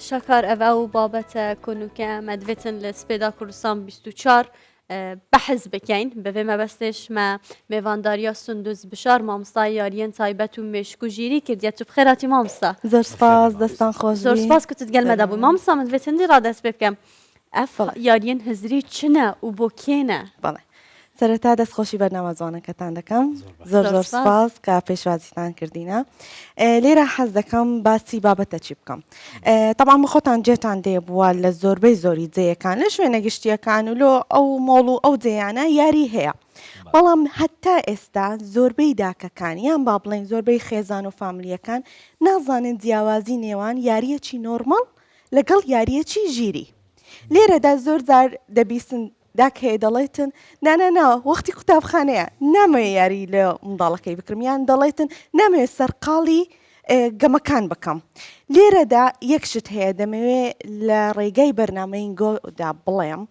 شاکار ئەڤ ئەو بابەتە کۆنوکە مەدڤێتن لە سپێدا کوردستان 24 بەحس بکەین بەێ مەبەستێش مە مێوانداریا سندوز بشار مامۆستای یاریەن تایبەت و مێشک و ژیری کردیە تو بخێراتی مامۆستا. زۆر سپاس دەستان خۆش زۆر سپاس کە تت گەل مەدا بووی مامۆستا من دەێت هەندی ڕادەست پێ بکەم ئەف یاریەن هزری چنە و بۆ کێنە؟ بەڵێ سەرەتا دەست خۆشی بەرنامە جوانەکەتان دەکەم زۆر زۆر سپاس کە پێشوازیتان کردینە لێرە حەز دەکەم باسی بابەتە چی بکەم تەبعەن خۆتان جێتان دێ بووە لە زۆربەی زۆری جێیەکان لە شوێنە گشتیەکان و لۆ ئەو مۆڵ و ئەو جێیانە یاری هەیە بەڵام هەتا ئێستا زۆربەی داکەکان یان با بڵێن زۆربەی خێزان و فامیلیەکان نازانن جیاوازی نێوان یاریەکی نۆرمەڵ لەگەڵ یاریەکی ژیری لێرەدا زۆر جار دەبیستن داک هەیە دەڵێتن نا نا نا وەختی قوتابخانەیە نامەوێ یاری لە منداڵەکەی بکرم یان دەڵێتن نامەوێ سەرقاڵی گەمەکان بکەم لێرەدا یەک شت هەیە دەمەوێ لە ڕێگای بەرنامەی گۆدا بڵێم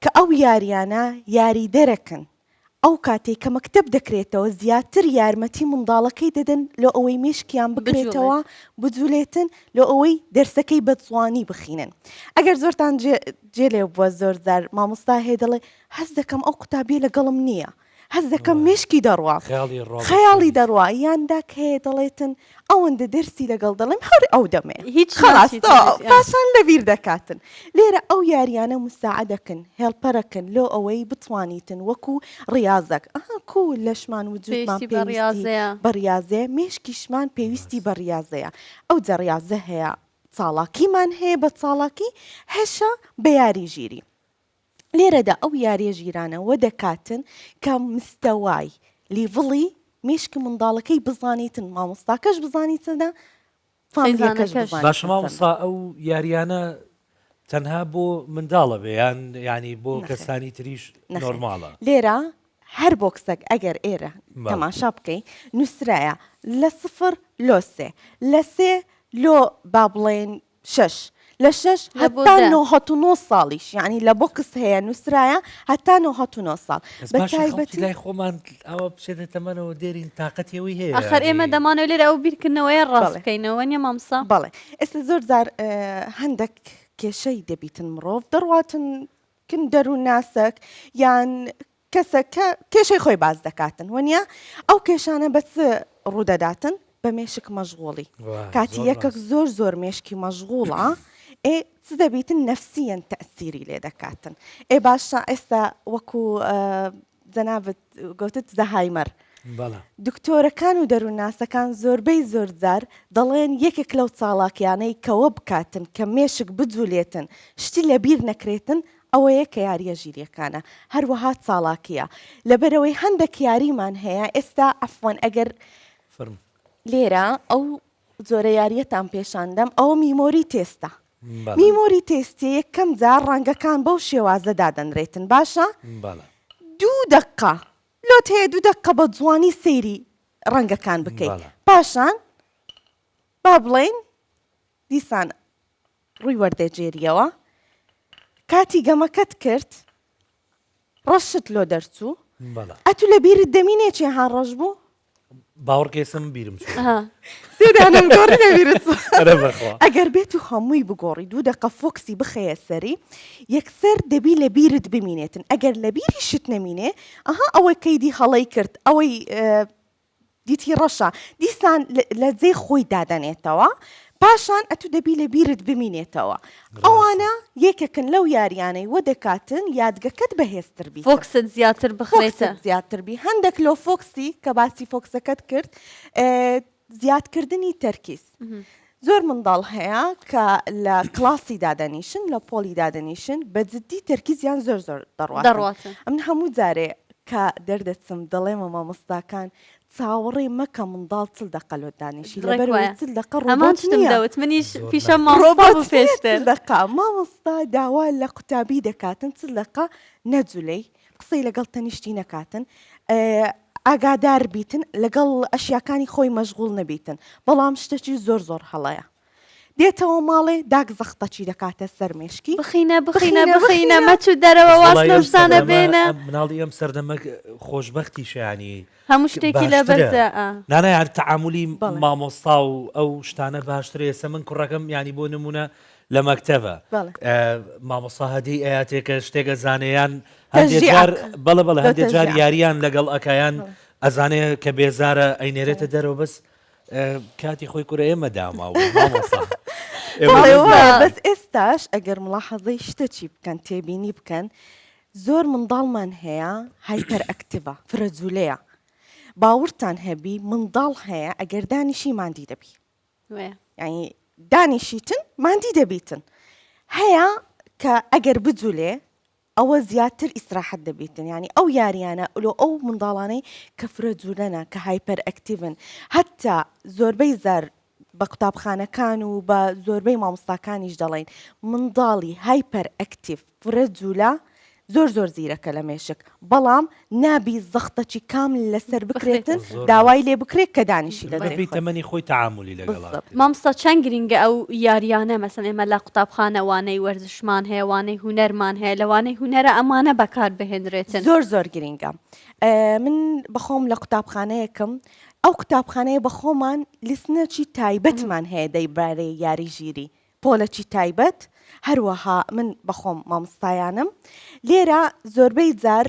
کە ئەو یاریانە یاریدەرەکن ئەو کاتەی کە مەکتەب دەکرێتەوە زیاتر یارمەتی منداڵەکەی دەدەن لۆ ئەوەی مێشکیان بکرێتەوە بجولێتن لۆ ئەوەی دەرسەکەی بە جوانی بخینن ئەگەر زۆرتان جێ لێ بووە زۆر جار مامۆستا هەیە دەڵێ هەست دەکەم ئەو قوتابیە لەگەڵم نییە هەست دەکەم مێشکی دەڕوا خەیاڵی دەڕوا یان داک هەیە دەڵێتن ئەوەندە دەرسی لەگەڵ دەڵێم هەر ئەو دەمێ هیچ خەڵاس ناچیتە بیری. پاشان لەبیر دەکاتن لێرە ئەو یاریانە مساعدەکن هێڵپەرەکن لۆ ئەوەی بتوانیتن وەکو ڕیازەک ئەها کو لەشمان وجودمان پێویستی بە پێویستی ڕیازەیە. بە ڕیازەیە مێشکیشمان پێویستی بە ڕیازەیە ئەوجا ڕیازە هەیە چاڵاکیمان هەیە بە چاڵاکی هەشە بە یاری ژیری لێرەدا ئەو یاریە ژیرانە وەدەکاتن کە مستەوای، لیڤڵی، مێشکی منداڵەکەی بزانیتن مامۆستاکەش بزانیتنە فامیلیەکەش خێزانەکەش. بزانیتن باشە چەند. مامۆستا ئەو یاریانە تەنها بۆ منداڵە بێ یان یانی بۆ نەخێر کەسانی تریش نەخێر نۆرماڵە؟ لێرە هەر بۆکسەک ئەگەر ئێرە بەڵێ. تەماشا بکەی نوسرایە لە سفر لۆ سێ لە سێ لۆ با بڵێین شەش لە شەش لە بۆ هەتا دە. 99 ساڵیش یانی لە بۆکس هەیە نووسرایە هەتا 99 ساڵ بەس بە باشە خەڵکی تایبەتی لای خۆمان ئەوە بچێتە تەمەنەوە دێرین تاقەتی ئەوەی هەیە ئەخەر ئێمە یانی دەمانەوێت لێرە ئەو بیرکردنەوەیە ڕاست بەڵێ بکەینەوە وەنیە مامۆستا؟ بەڵێ ئێستا زۆر جار هەندەک کێشەی دەبیتن مڕۆڤ دەڕواتن کن دەروونناسەک یان کەسەک کە کێشەی خۆی باس دەکاتن وەنیە ئەو کێشانە بە چ ڕوودەداتن بە مێشک مەشغوڵی کاتی یەکەک زۆر زۆر مێشکی مەشغوڵە ئێ چ دەبیتن نەفسیەن تەسیری لێ دەکاتن ئێ باشە ئێستا وەکو جەنابت گوتت زەهایمەر دکتۆرەکان و دەروونناسەکان زۆربەی زۆرجار دەڵێن یەکێک لەو چاڵاکیانەی کەوە بکاتن کە مێشک بجولێتن شتی لەبیر نەکرێتن ئەوەیە کە یارییە ژیرییەکانە هەروەها چاڵاکییە لەبەرئەوەی هەندەک یاریمان هەیە ئێستا عەفوەن ئەگەر لێرە ئەو جۆرە یارییەتان پێشان دەم ئەوە memory test ە memory test ە یەکەم جار ڕەنگەکان بەو شێوازە دادەنرێتن باشە دوو دەقە لۆت هەیە دوو دەقە بە جوانی سەیری ڕەنگەکان بکەیت پاشان با بڵێین دیسان ڕووی وەردەگێریەوە کاتی گەمەکەت کرد ڕەشت لۆ دەرچوو ئەتو لە بیرت دەمینێ چێ ها ڕەش بوو؟ باوەڕکە ئێستا من بیرم چوو. سێ دانەم گۆڕی لە بیرت چوو. ئەگەر بێت و هەمووی بگۆڕی دوو دەقە فۆکسی بخەیە سەری یەکسەر دەبی لە بیرت بمینێتن ئەگەر لە بیریشت نەمینێ ئەها ئەوەی کەیدی هەڵەی کرد ئەوەی دیتی ڕەشە دیسان لە جێی خۆی دادەنێتەوە پاشان ئەتو دەبی لە بیرت بمینێتەوە ئەوانە یەکێکن لەو یاریانەی وە دەکاتن یادگەکەت بەهێزتر بیتن فۆکست زیاتر بخرێتە فۆکست زیاتر بی هەندێک لۆ فۆکسی کە باسی فۆکسەکەت کرد زیادکردنی تەرکیز زۆر منداڵ هەیە کە لە کڵاسی دادەنیشن لە پۆلی دادەنیشن بە جدی تەرکیزیان زۆر زۆر دەڕواتن دەڕواتن. ئەمن هەموو جارێ کە دەردەچم دەڵێمە مامۆستاکان چاوەڕێ مەکە منداڵ 40 دەقە لۆت دانیشی ڕێک لەبەر وایە. 40 دەقە هەمان ڕۆبۆت شتم نییە دەوت منیش زۆر پیشەم ناکەم. مامۆستا ڕۆبۆت بوو نییە پێشتر. 40 دەقە مامۆستا داوا لە قوتابی دەکاتن 40 دەقە نەجولێی قسەی لەگەڵ تەنیشتی نەکاتن ئاگادار بیتن لەگەڵ ئەشیاکانی خۆی مەشغوڵ نەبیتن بەڵام شتەکی زۆر زۆر هەڵەیە. دێتەوە ماڵێ داک زەختەکی دەکاتە سەر مێشکی. بخینە بخینە بخینە مەچو دەرەوە واز لەو شتانە بێنە. مناڵی ئەم سەردەمە خۆشبەختیشە یانی هەموو شتێکی لەبەرزە. نانا یان تەعامولی مامۆستا و ئەو شتانە باشترە ئێستا من کوڕەکەم یانی بۆ نمونە لە مەکتەبە مامۆستا هەدی ئەیاتێ کە شتێک ئەزانێ یان هەندێک جار بەڵێ بەڵێ هەندێک جار یاریان لەگەڵ ئەکایان ئەزانێ کە بێزارە ئەینێرێتە دەرەوە بەس کاتی خۆی کورە ئێمە داماو مامۆستا. بەس ئێستاش ئەگەر مڵاحەزەی شتە چی بکەن تێبینی بکەن زۆر منداڵمان هەیە hyperactive ە فرە جولەیە باوڕتان هەبی منداڵ هەیە ئەگەر دانیشی ماندی دەبی یانی دانیشیتن ماندی دەبیتن هەیە کە ئەگەر بجولێ ئەوە زیاتر ئیسراحەت دەبیتن یانی ئەو یاریانە لۆ ئەو منداڵانەی کە فرە جولەنە کە hyperactive ن هەتا زۆربەی زار بە قوتابخانەکان و بە زۆربەی مامۆستاکانیش دەڵێین منداڵی hyperactive فرە جولە زۆر زۆر زیرەکە لە مێشک بەڵام نابی زەختەکی کامل لەسەر بکرێتن داوای لێ بکرێت کە دانیشی لە بەپێی تەمەنی خۆی تەعامولی لەگەڵا بکرێت. مامۆستا چەند گرینگە ئەو یاریانە مەسەن ئێمە لە قوتابخانە وانەی وەرزشمان هەیە وانەی هونەرمان هەیە لە وانەی هونەرە ئەمانە بەکار بهێنرێتن. زۆر زۆر گرینگە من بەخۆم لە قوتابخانەیەکم ئەو قوتابخانەیە بەخۆمان لیسنەکی تایبەتمان هەیە دەربارەی یاری ژیری پۆلەکی تایبەت، هەروەها من بەخۆم مامۆستایانم لێرە زۆربەی جار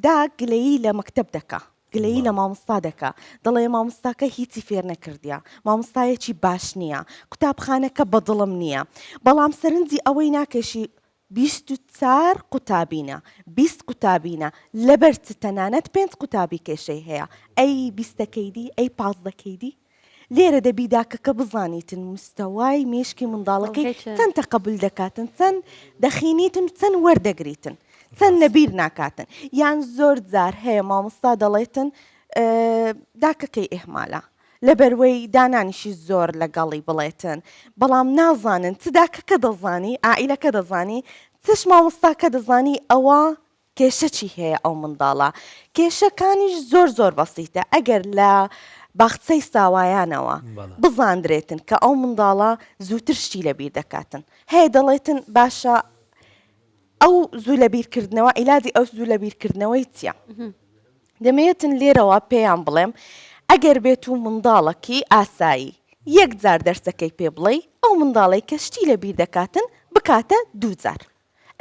دا گلەیی لە مەکتەب دەکا گلەیی لە مامۆستا دەکا دەڵێ مامۆستاکە هیچی فێر نەکردیە مامۆستایەکی باش نییە قوتابخانەکە بەدڵم نییە بەڵام سەرنجی ئەوەی ناکێشی 24 قوتابینە 20 قوتابینە لەبەر چ تەنانەت پێنج قوتابی کێشەی هەیە ئەی بیستەکەی دی ئەی پازدەکەی دی لێرە دەبی داکەکە بزانیتن مستەوای مێشکی منداڵەکەی چەند تەقەبول دەکاتن چەند دەخینیتن چەند وەردەگریتن چەند لەبیر ناکاتن یان زۆر جار هەیە مامۆستا دەڵێتن داکەکەی ئیهمالە لەبەروەی دانانیشی زۆر لەگەڵی بڵێتن بەڵام نازانن چ داکەکە دەزانی عائیلەکە دەزانی چش مامۆستاکە دەزانی ئەوە کێشە چی هەیە ئەو منداڵە؟ کێشەکانیش زۆر زۆر بەسیتە ئەگەر لە باخچەی ساوایانەوە بزاندرێتن کە ئەو منداڵە زووتر شتی لەبیر دەکاتن هەیە دەڵێتن باشە ئەو زوو لەبیرکردنەوە عیلاجی ئەو زوو لەبیرکردنەوەی چییە؟ دەمەوێتن لێرەوە پێیان بڵێم ئەگەر بێت و منداڵەکی ئاسایی یەک جار دەرسەکەی پێ بڵێی ئەو منداڵەی کە شتی لەبیر دەکاتن بکاتە دوو جار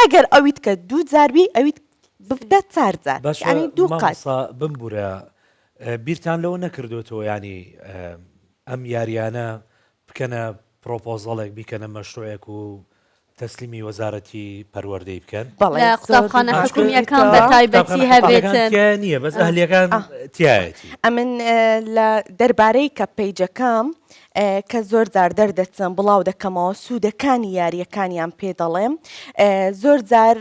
ئەگەر ئەویت کە دوو جار بی ئەویت ببتە چار جار باشە یانی دوو قات. مامۆستا بمبورە بیرتان لەوە نەکردۆتەوە یانی ئەم یاریانە بکەنە پرۆپۆزەڵێک بیکەنە مەشروعێک و تەسلیمی وەزارەتی پەروەردەی بکەن؟ بەڵێ لە زۆر قوتابخانە بیرمان حکومییەکان بە کردۆتەوە. تایبەتی قوتابخانە حکومییەکان هەبێتن. تیایا نییە بەس ئەهلیەکان تیایەتی. ئەمن لە دەربارەی کە پەیجەکەم کە زۆر جار دەردەچم بڵاو دەکەمەوە سوودەکانی یارییەکانیان پێ دەڵێم زۆر جار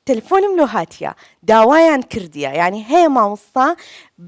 تەلفۆنم لۆ هاتیە داوایان کردیە یعنی هەیە مامۆستا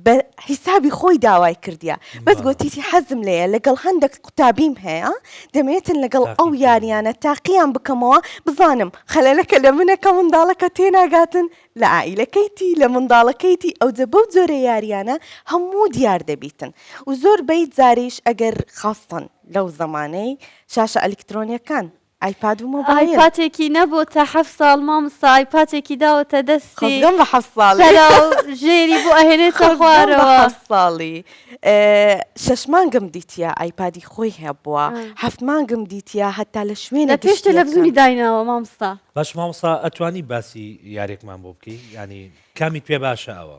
بە حیسابی خۆی داوای کردیە بەس گۆتیتی حەزم لێیە لەگەڵ هەندێک قوتابیم هەیە دەمێتن لەگەڵ ئەو یاریانە تاقییان بکەمەوە بزانم خەلەلەکە لە منە کە منداڵەکە تێناگاتن لە عائیلەکەیتی لە منداڵەکەیتی ئەوجە بەو جۆرە یاریانە هەموو دیار دەبیتن و زۆر بەی جاریش ئەگەر خاستەن لەو زەمانەی شاشە ئەلیکترۆنیەکان ئایپاد و مۆبایل. ئایپاتێکی نەبۆتە حەفت ساڵ مامۆستا ئایپاتێکی داوەتە دەستی خۆزگەم بە حەفت ساڵی سەرا و ژێری بۆ ئەهێنێتە خۆزگەم بە خوارەوە. حەفت ساڵی شەش مانگم دیتیە ئایپادی خۆی هەبووە حەفت مانگم دیتیە هەتا لە شوێنە لە پێش گشتیەکان. تەلەفزیۆنی دایناوە مامۆستا. باش مامۆستا ئەتوانی باسی یاریەکمان بۆ بکەی یانی کامیت پێ باشە ئەوە؟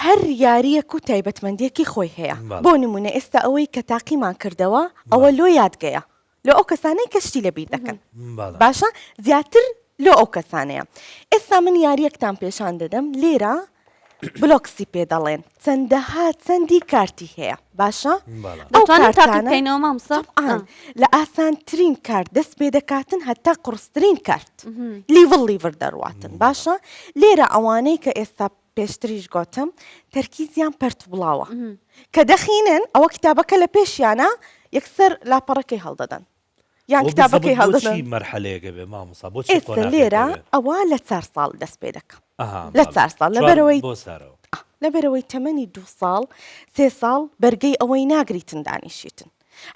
هەر یاریەک و تایبەتمەندیەکی خۆی هەیە بۆ نمونە ئێستا ئەوەی کە تاقیمان کردەوە ئەوە لۆ یادگەیە لۆ ئەو کەسانەی کە شتی لەبیر دەکەن باشە زیاتر لۆ ئەو کەسانەیە ئێستا من یاریەکتان پێشان دەدەم لێرە بلۆکسی پێ دەڵێن چەندەها چەندی کارتی هەیە باشە ئەو کارتانە مامۆستا لە ئاسانترین کارت دەست پێ دەکاتن هەتا قوڕسترین کارت level level دەڕواتن باشە لێرە ئەوانەی کە ئێستا پێشتریش گۆتم تەرکیزیان پەرت بڵاوە کە دەخینن ئەوە کتابەکە لە پێشیانە یەکسەر لاپەڕەکەی هەڵدەدەن یان کتابەکەی هەڵدەدەن. بۆ چی مەرحەلەیەکە بێ مامۆستا بۆ چی ئێستا قۆناغێکە لێرە بێ؟ ئەوە لە چار ساڵ دەست پێ دەکا ئەها لە بەڵێ چار ساڵ چوار لەبەرئەوەی بۆ سارەوە. لەبەرئەوەی تەمەنی دوو ساڵ سێ ساڵ بەرگەی ئەوەی ناگریتن دانیشیتن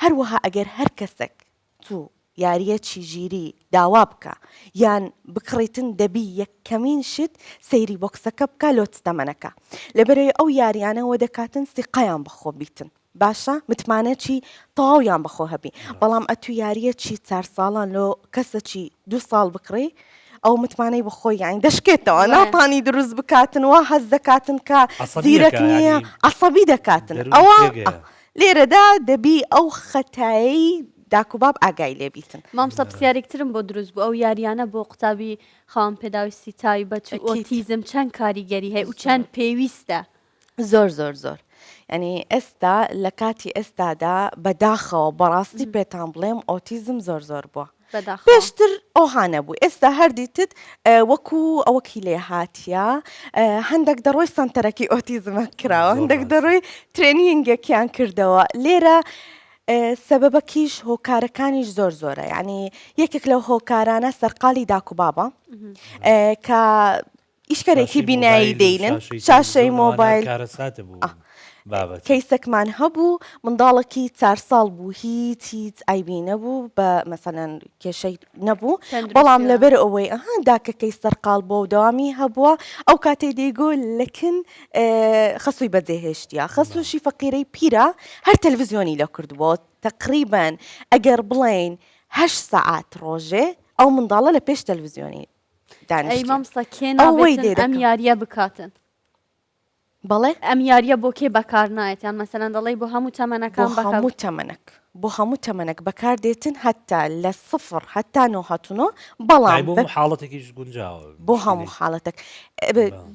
هەروەها ئەگەر هەر کەسێک. ئەتوو یاریەکی ژیری داوا بکا یان بکڕیتن دەبی یەکەمین شت سەیری بۆکسەکە بکا لۆ چ تەمەنەکە لەبەرئەوەی ئەو یاریانە وەدەکاتن سیقەیان بەخۆ بیتن باشە متمانەکی تەواویان بەخۆ هەبی بەڵام ئەتوو یاریەکی چار ساڵان لۆ کەسەکی دوو ساڵ بکڕی ئەو متمانەی بەخۆی یانی دەشکێتەوە ناتانی دروست بکاتن وا هەست دەکاتن کە زیرەک نییە عەسەبی دەکاتن ئەوە لێرەدا دەبی ئەو خەتایەی داک و باب ئاگای لێ بیتن. مامۆستا پرسیارێک ترم بۆ دروست بوو ئەو یاریانە بۆ قوتابی خاوەن پێداویستی تایبەت و ئۆتیزم چەند کاریگەری هەیە و چەند پێویستە؟ زۆر زۆر زۆر یانی ئێستا لە کاتی ئێستادا بەداخەوە بەڕاستی پێتان بڵێم ئۆتیزم زۆر زۆر بووە پێشتر ئەوها نەبوو ئێستا هەر دیتت وەکو ئەوەکی لێ هاتیە هەندێک دەڕۆی سەنتەرەکی ئۆتیزمە کراوە هەندێک دەڕۆی training ێکیان کردەوە لێرە سەبەبەکیش هۆکارەکانیش زۆر زۆرە یعنی یەکێک لەو هۆکارانە سەرقالی داک و بابە کە ئیشکەرێکی بینایی دەینن شاشەی مۆبایل کەیسەکمان هەبوو منداڵەکی چار ساڵ بوو هیچ هیچ ئایبی نەبوو بە مەسەلەن کێشەی نەبوو بەڵام لەبەر ئەوەی ئەها داکەکەی سەرقاڵ بۆ و دەوامی هەبووە ئەو کاتەی دەیگۆ لەکن خەسووی بەجێهێشتیە خەسووشی فەقیرەی پیرە هەر تەلەڤزیۆنی لە کردبووە تەقریبەن ئەگەر بڵێین هەشت سەعات ڕۆژێ ئەو منداڵە لە پێش تەلەڤزیۆنی ئەی مامۆستا کێ نابێتن ئەم یاریە بکاتن؟ بەڵێ ئەم یاریە بۆ کێ بەکار نایەت یان مەسەلەن دەڵێی بۆ هەموو تەمەنەکان بۆ هەموو تەمەنەک بۆ هەموو تەمەنەک بەکار دێتن هەتا لە سفر هەتا 99 بەڵام بۆ هەموو حاڵەتێکیش گونجاوە بۆ هەموو حاڵەتێک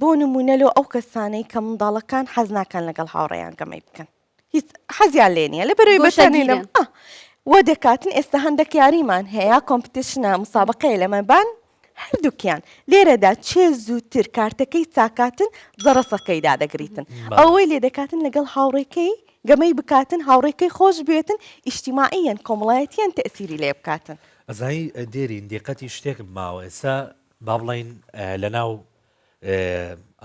بۆ نمونە لۆ ئەو کەسانەی کە منداڵەکان حەز ناکەن لەگەڵ هاوڕێیان گەمەی بکەن هیچ حەزیان لێ نییە لەبەرەوەی بەتەنێ لەم وە دەکاتن ئێستا هەندێک یاریمان هەیە competition ە مسابقەیە لەمەبان هەردووکیان لێرەدا چێ زووتر کارتەکەی چاکاتن جەڕەسەکەی دادەگریتن ئەوەی لێ دەکاتن لەگەڵ هاوڕێکەی گەمەی بکاتن هاوڕێکەی خۆش بێتن ئیجتیماعیەن کۆمەڵایەتیان تەئسیری لێ بکاتن. ئەزانی دێرین دیقەتی شتێکم ماوە ئێستا با بڵێین لەناو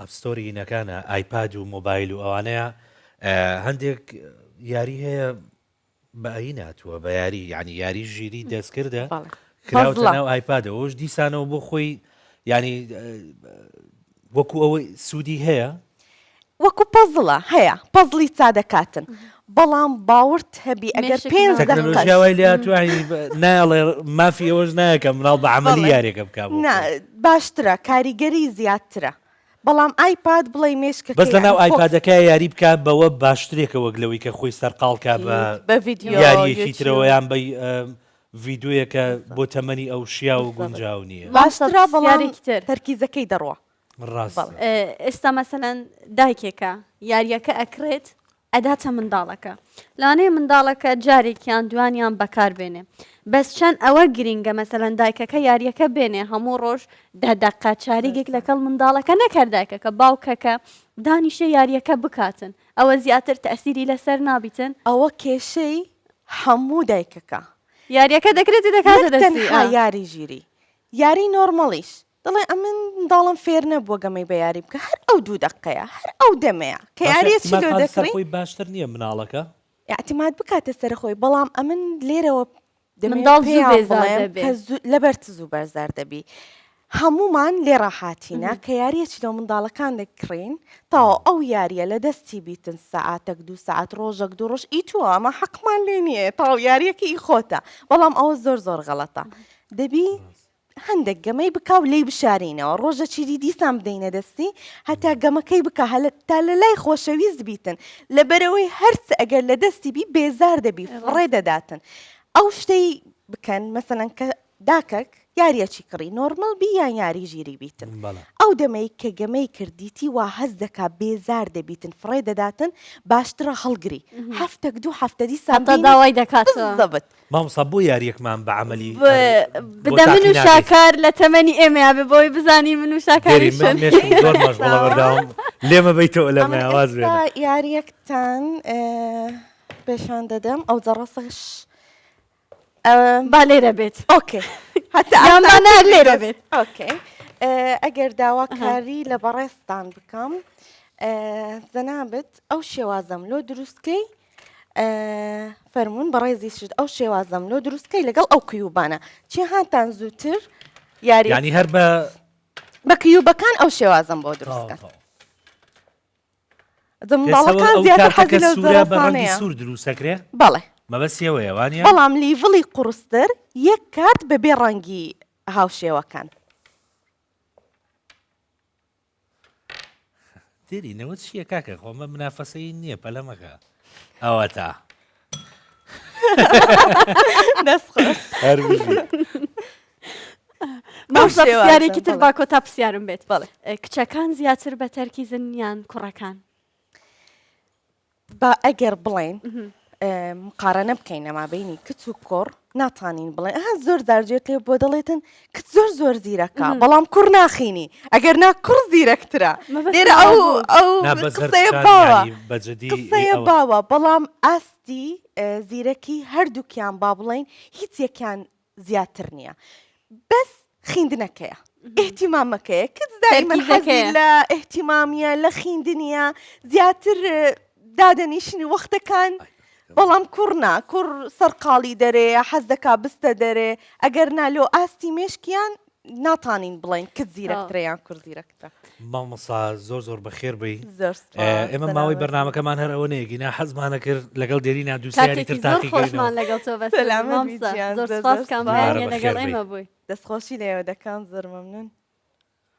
app store ی هینەکانە ئایپاد و مۆبایل و ئەوانەیە هەندێک یاری هەیە بە ئەی ناتووە بە یاری یعنی یاری ژیری دەستکردە کراوتە ناو ئایپادەوەش دیسانەوە بۆ خۆی ینی وەکو ئەوەی سوودی هەیە وەکو پەزڵە هەیە پەزڵی چا دەکاتن بەڵام باوەڕت هەبی ئەگەر پێنج دەقەش تەکنەلۆژیا وای لێهاتووە یانی نایەڵێ مافی ئەوەش نایە کە مناڵ بە عەمەلی یاریەکە بکا بۆ نا خۆی. باشترە کاریگەری زیاترە بەڵام ئایپاد بڵێی مێشکەکەی بەس لەناو یانی فۆکس ئایپادەکە یاری بکا بەوە باشترێکە وەک لەوەی کە خۆی سەرقاڵ کا بە ئەکید بە ڤیدیۆ یاریەکی ترەوە یوتیوب یان بە ڤیدیۆیەکە بۆ تەمەنی ئەو شیاو و بالضبط گونجاو نییە. مامۆستا باشترە بەڵام پرسیارێکی تر. تەرکیزەکەی دەڕوا. ڕاستە. ئێستا مەسەلەن دایکێکە یاریەکە ئەکڕێت ئەداتە منداڵەکە لەوانەیە منداڵەکە جارێکیان دوانیان بەکار بێنێ بەس چەند ئەوە گرینگە مەسەلەن دایکەکە یاریەکە بێنێ هەموو ڕۆژ دە دەقە چاریگێک لەگەڵ منداڵەکە نەکەر دایکەکە باوکەکە دانیشێ یاریەکە بکاتن ئەوە زیاتر تەئسیری لەسەر نابیتن. ئەوە کێشەی هەموو دایکەکە. یاریەکە دەکرێت و دەکاتە نەک دەستی تەنها یاری ژیری یاری normal یش دەڵێ ئەمن منداڵم فێر نەبووە گەمەی بە یاری بکە هەر ئەو دوو دەقەیە هەر ئەو دەمەیە کە باشە یاریە چی ئیعتیماد لۆ خان سەر دەکڕی خۆی باشتر نییە مناڵەکە؟ ئیعتیماد بکاتە سەر خۆی بەڵام ئەمن لێرەوە دەمەوێ منداڵ زوو پێیان بێزار بڵێم دەبێ. کە زوو لەبەر چ زوو بێزار دەبی هەموومان لێ ڕاهاتینە کە یاریەکی لۆ منداڵەکان دەکڕین تەواو ئەو یاریە لە دەستی بیتن سەعاتەک دوو سەعات ڕۆژەک دوو ڕۆژ ئی تۆ ئەمە حەقمان لێ نییە تەواو یاریەکە ئی خۆتە بەڵام ئەوە زۆر زۆر غەڵەتە دەبی هەندێک گەمەی بکا و لێی بشارینەوە، ڕۆژەکی دی دیسان بدەینە دەستی، هەتا گەمەکەی بکا، هەتا لە لای خۆشەویست بیتن، لەبەرئەوەی هەرچ ئەگەر لە دەستی بی بێزار دەبی، فڕێ دەداتن. ئەو شتەی بکەن، مەسەلەن کە داکەک یاریەکی کڕی، normal بی یان یاری ژیری بیتن، ئەو دەمەی کە گەمەی کرد دیتی وا هەست دەکا بێزار دەبیتن، فڕێ دەداتن، باشترە هەڵگری، هەفتەک دوو هەفتە دیسان هەتا بینی، داوای دەکاتەوە. بالضبط. مامۆستا بۆ یاریەکمان بە عەمەلی هەر بۆ بدە من تاقی و ناکەیت؟ شاکار لە تەمەنی ئێمەیا بێ بۆی بزانی من و دێری شاکاریش من چەند مێشکم زۆر مەشغوڵە بەردەوام لێمە بەیتەوە ئەمن لەمەیا واز ئێستا بێنە. یاریەکتان پێشان دەدەم ئەو جەڕەسەش با لێرە بێت okay هەتا یان با ئاسانتر نا لێرە بێت okay ئەگەر داواکاری لە بەڕێزتان بکەم جەنابت ئەو شێوازەم لۆ دروستکەی. فەرمونون بەڕێزیشت ئەو شێوازەم لۆ دروستکەی لەگەڵ ئەو cube انە چی هاتان زووتر یاری ینی هەر بە بە cube ەکان ئەو شێوازم بۆ دروستکە منداڵەکان زیاتر حەزی لەو جەرەسانەیە. سوور دروستەکرێ؟ بەڵێ. مەبەستی ئەوەیە وانیە؟ بەڵام level ی قوڕستر یەک کارت بەبێ ڕەنگی هاوشێوەکان. دێرینەوە چییە کاکە خۆمە منافەسەی نییە پەلە مەکە ئەوەتا. دەست خۆش. هەر بژی. بەو مامۆستا شێوازە، پرسیارێکی تر بەڵێ. با کۆتا پرسیارم بێت بەڵێ. کچەکان زیاتر بە تەرکیزن یان کوڕەکان؟ با ئەگەر بڵێین مقارەنە بکەین لە مابینی کچ و کوڕ ناتوانین بڵێن ئەها زۆر جار جێت لێ بۆ دەڵێتن کچ زۆر زۆر زیرەکە بەڵام کوڕ ناخینی ئەگەر نا کوڕ زیرەکترە مەبەستم لێرە ئەوە ئەو بوو. ئەو نا بەس هەر قسەیە کچان باوە یانی بە جدی قسەیە ئەوە باوە بەڵام ئاستی زیرەکی هەردووکیان با بڵێین هیچ یەکیان زیاتر نییە بەس خیندنەکەیە ئیهتیمامەکەیە کچ دائیمەن حەزی تەرکیزەکەیە. لە ئیهتیمامیە لە خیندنیە زیاتر دادەنیشنی وەختەکان بەڵام کوڕ نا کوڕ سەرقاڵی دەرێ حەز دەکا بستە دەرێ ئەگەر نا لۆ ئاستی مێشکیان ناتانین بڵێین کچ زیرەکترە یان کوڕ زیرەکترە. مامۆستا زۆر زۆر بەخێر بێی. زۆر سوپاس. ئێمە ماوەی سەلامەت بەرنامەکەمان هەر ئەوە نەیە گینا حەزمانە کرد لەگەڵ دێرینا دوو سیاری کاتێکی تر زۆر تاقی خۆشمان کەینەوە. لەگەڵ تۆ بەسەر سەلامەت بی مامۆستا گیان زۆر زۆر سوپاس زۆر کام سوپاس. دووبارە بەیانیە لەگەڵ بەخێر بێی. ئێمە بووی. دەستخۆشی لێوە دەکەم زۆر مەمنون.